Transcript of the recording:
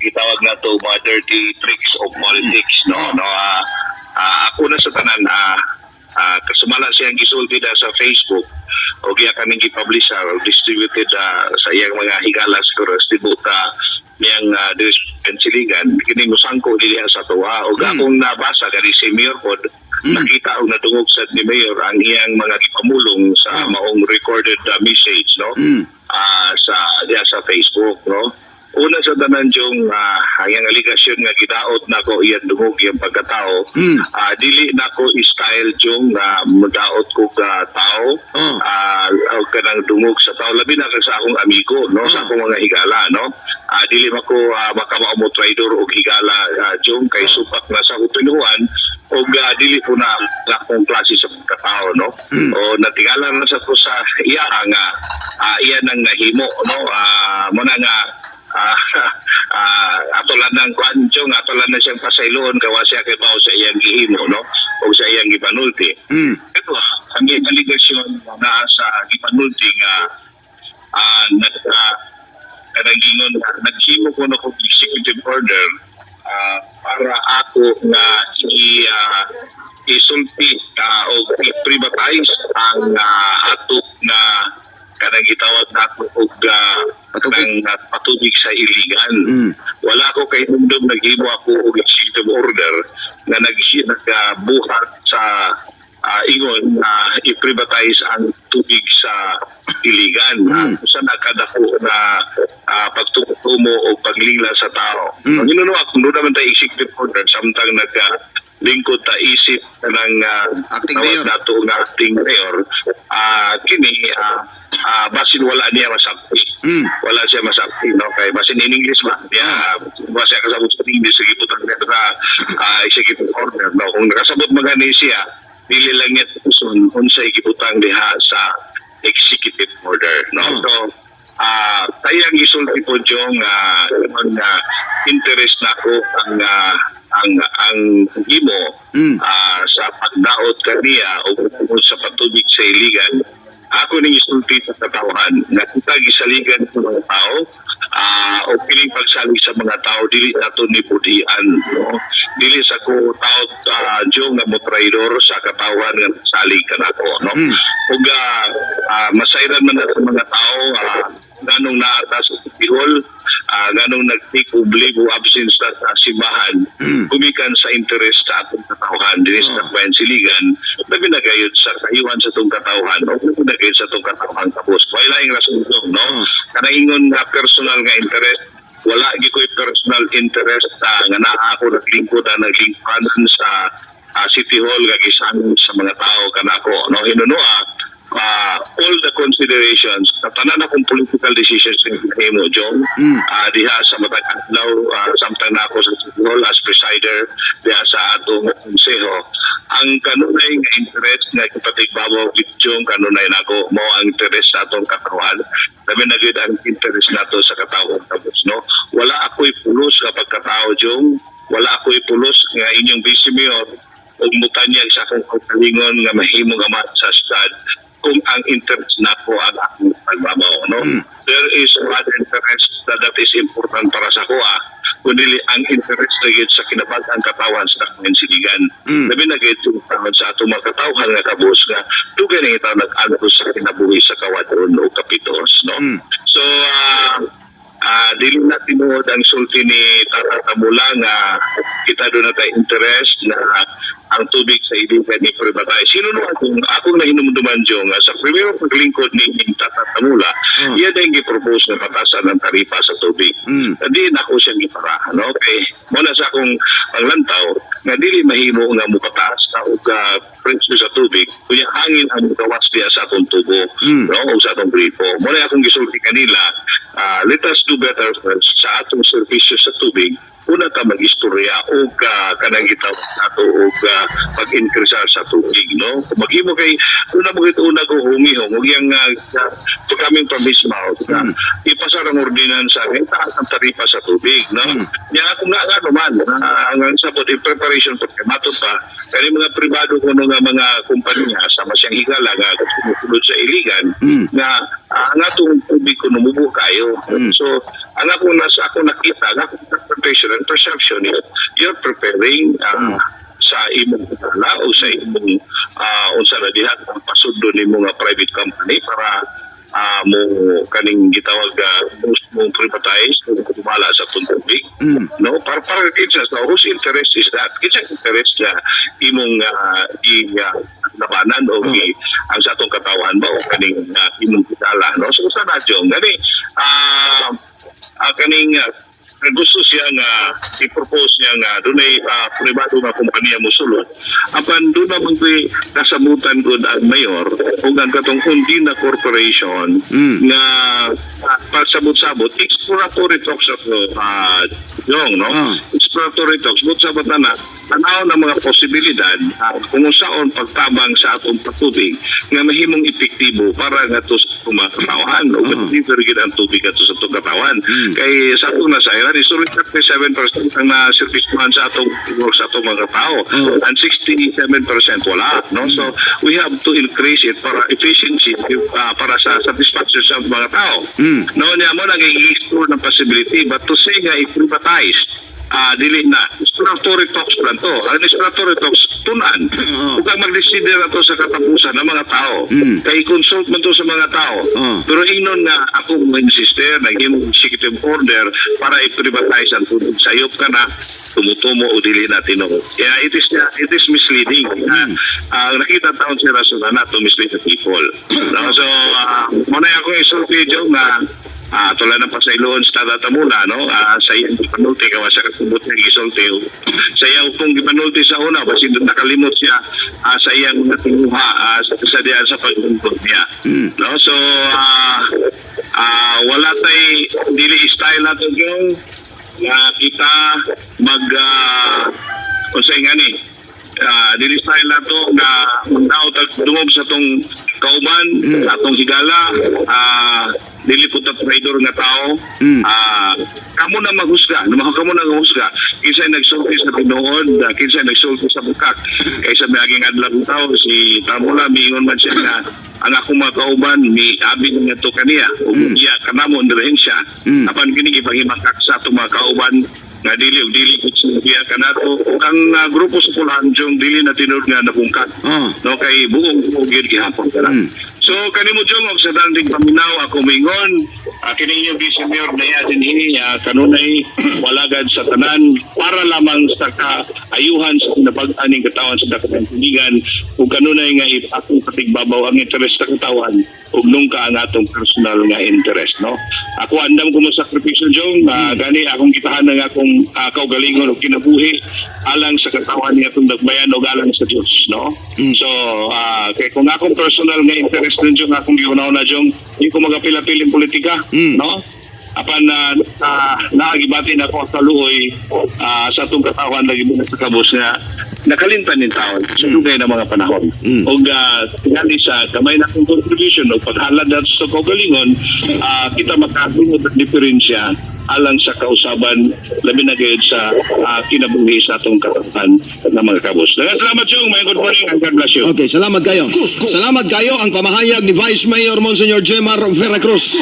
Gitawag nato mga dirty tricks of politics, no? No, ako na sa tanan, kasumala siyang gisulti da sa Facebook o giya kaning gi-publish or distributed sa iyang mga higala siguro sa tibuok niyang diri sa Siligan. Kini musangko dili sa tuwa og akong nabasa kani si Mayor pod, nakita og nadungog sad ni Mayor ang iyang mga gipamulong sa maong recorded message, no, sa diya sa Facebook, no. Una sa tanan yung ang iyang aligasyon nga gidaot nako iyang dungog, iyang pagkatao, dili nako style yung mudaot ko ka tao o kanang dungog sa tao, labi na sa akong amigo, no, sa akong mga higala, no. Dili mako makamao mo traidor og higala, jong kay supak na sa tinuohan og dili po na akong klase sa pagkatao, no. O natingala na sa ko sa iya nga iya nang nahimo, no. Mo na nga ato lang ng kuan jong, ato lang na siyang pasayloon kay wa siya kay bao sa iyang gihimo, no, o sa iyang gipanulti. Ito ang iyang aligasyon naa sa gipanulti nga nag kanang gingon naghimo ko no og executive order para ako nga i isulti o i-privatize ang ato na kanang gitawag nato og Patubig. Kanang patubig sa Iligan. Wala ko kay hinumdum naghimo ako og executive order nga nagbuhat sa ingon na i-privatize ang tubig sa Iligan. Sa nakadako na pagtumo o paglingla sa tao. Ang inuno ako, doon naman tayo executive order samtang nagka lingkod ta isip ng Acting tawag mayor. Nato nga acting mayor, kini basin wala niya masakti. Wala siya masakti, no, kay basin in English ba niya, wa siya kasabot sa English sa gibutang niya sa executive order, no. Kung nakasabot magani siya, dili lang niya tuson unsay gibutang diha sa executive order, no. So kaya ang gisulti po jong ang interest nako ang imo sa pagdaot kaniya o sa patubig sa Iligan. Ako ning isulti sa katawhan nga kita gisaligan sa mga tao o kining pagsalig sa mga tao dili nato ni budian, no. Dili sa ko tao jong nga mo traidor sa katawhan nga salig kanako, no. Ug masayran man na sa mga tao nganong naa sa City Hall, nganong nag-take og leave o absence sa simbahan gumikan sa interes sa atong katawhan dinhi sa Dakbayan Siligan, labi na gayud sa kayuhan sa atong katawhan o labi na gayud sa atong katawhan tapos wala laing rason dong, no. Kanang ingon nga personal nga interest, wala gyud ko'y personal interest nga naa ako naglingkod, naglingkuran sa City Hall nga gisangon sa mga tao kanako, no. Hinunoa all the considerations sa tanan akong political decisions nga gihimo jong diha sa matag adlaw samtang na ako sa City Hall as presider diha sa atong konseho, ang kanunay nga interest nga ipatigbabaw gid jong kanunay nako mao ang interest sa atong katawhan, labi na gyud ang interest nato sa katawhan tapos, no. Wala ako'y pulos nga pagkatao jong, wala ako'y pulos nga inyong vice mayor ug mutanyag sa akong kaugalingon nga mahimong ama sa syudad kung ang interest nako ang akong pagbabaw, no. There is other interest that is important para sa akoa kundi ang interest na gyud sa kinabag-ang katawan sa Dakbayan Siligan, labi na gyud yung tawad sa atong mga katawhan nga kabus nga dugay na itaw nag-antos sa kinabuhi sa kawadron o kapitos, no. So dili na tinuod ang sulti ni Tata Tamula nga kita doon na tayo interest na ang tubig sa Iligan ni privatize. Sino no akong nahinumduman jong nga sa primero paglingkod ni Tata Tamula, iya din gi-propose na patasan ang taripa sa tubig. Di na ako siyang gipara, no? Kay mo na sa akong panglantaw nga dili mahimo nga mupataas ta og presyo sa tubig kunya hangin ang gawas diya sa atong tubo, no, o sa atong gripo. Mo na akong gisulti kanila, let us do better first sa atong serbisyo sa tubig. Una ka mag-istorya o ka kanang gitawag nato og pag-increase sa tubig, no. Kung maghimo kay una mo gid una ko humihong ug yang to coming from his mouth, ipasar ang ordinansa nga itaas ang taripa sa tubig, no. Nya ako nga nga naman ang sabot in preparation for kay matod pa kani mga pribado kuno nga mga kumpanya sama siyang higala nga sumusunod sa Iligan nga ang atong tubig kuno mubo kayo. So ang ako nasa ako nakita, ang akong interpretation and perception is you're preparing sa imong sala o sa imong unsa na diha ang pasudlo nimo nga private company para mo kaning gitawag mo privatize o kumala sa atong tubig, no? Para kinsa, so whose interest is that? Kinsa interest na imong i labanan o ang sa atong katawan ba o kaning imong kitala, no? So sa radyo gani kaning gusto siya nga i-propose niya nga dunay pribado nga kompanya mosulod, apan doon naman ko'y kasabutan gud ang mayor ug ang katong Undina Corporation nga pasabot-sabot exploratory talks of Jong, no? Exploratory talks, sabot-sabot na na tanaw ng mga posibilidad kung unsaon pagtabang sa atong patubig nga mahimong epektibo para nga to sa atong mga katawhan o deliver gid ang tubig ato sa atong katawan, kay sa atong nasayran is only 37% ang na-servisyohan sa atong work sa atong mga tao and 67% wala, no? So we have to increase it para efficiency, para sa satisfaction sa mga tao, no? Niya mo nang i-explore ng possibility, but to say nga i-privatize, dili na. Exploratory talks lang to. Ang exploratory talks tunan ug ang magdeside na to sa katapusan ng mga tao, kay consult man to sa mga tao. Pero ingnon nga ako mo insister nag executive order para i-privatize ang tubig, sayop ka na tumutumo o dili na tinuod. Kaya it is misleading. Nakita taon si Rasul na to mislead the people, no? So muna ako isulti jo nga tulad ng pasayloon sa Tata Tamula, no? Sa iyang gipanulti, kawa sa kasubot niya gisulti. Sa iyang kung gipanulti sa una, basin nakalimot siya sa iyang natinguha sa diyan sa paglungkod niya. No? So, wala tay dili style nato yung nga kita mag unsay nga ni dili style nato nga magdaot ag dungog sa tong kauban, sa atong higala. Dili po ta traidor nga tao. Kamo na maghusga, no, kamo na maghusga kinsa nagsulti sa tinuod, kinsa nagsulti sa bukak, kaysa miaging adlaw tao si Tamula miingon man siya nga ang akong mga kauban mi abi nga to kaniya ug iya kanamo ang siya. Apan kini gipanghimakak sa atong mga kauban nga dili ug dili pud siya kanato ug ang grupo sa Pulahan jong dili na tinuod nga nabungkat, no? Kay buong buong gyud gihapon kana. So kanimo jong og sa danding paminaw ako mingon, kini inyong vice mayor na iya dinhi, kanunay walagad sa tanan para lamang sa kaayuhan sa kinabag-aning katawan sa dakong tubigan ug kanunay nga akong patigbabaw ang interes sa katawan ug nungka ang atong personal nga interest, no? Ako andam ko mo sakripisyo jong, gani akong gitahan ang akong kaugalingon ug kinabuhi alang sa katawan ni atong dakbayan ug alang sa Dios, no? So kay kung akong personal nga interest din jong akong gihunaw na jong di ko magapila-piling politika, no? Apan na naagibati na ako sa luoy sa atong katawan lagi mo sa kabus nga nakalimtan ning taon sa dugay na mga panahon. Og tingali sa gamay na akong contribution o paghalad nato sa kaugalingon, kita makahimot ang diferensya alang sa kausaban, labi na gayud sa kinabuhi sa atong katawan ng mga kabus. Daghang salamat jong, may good morning and God bless you. Okay, salamat kayo. Salamat kayo ang pamahayag ni Vice Mayor Monsignor Jemar Vera Cruz.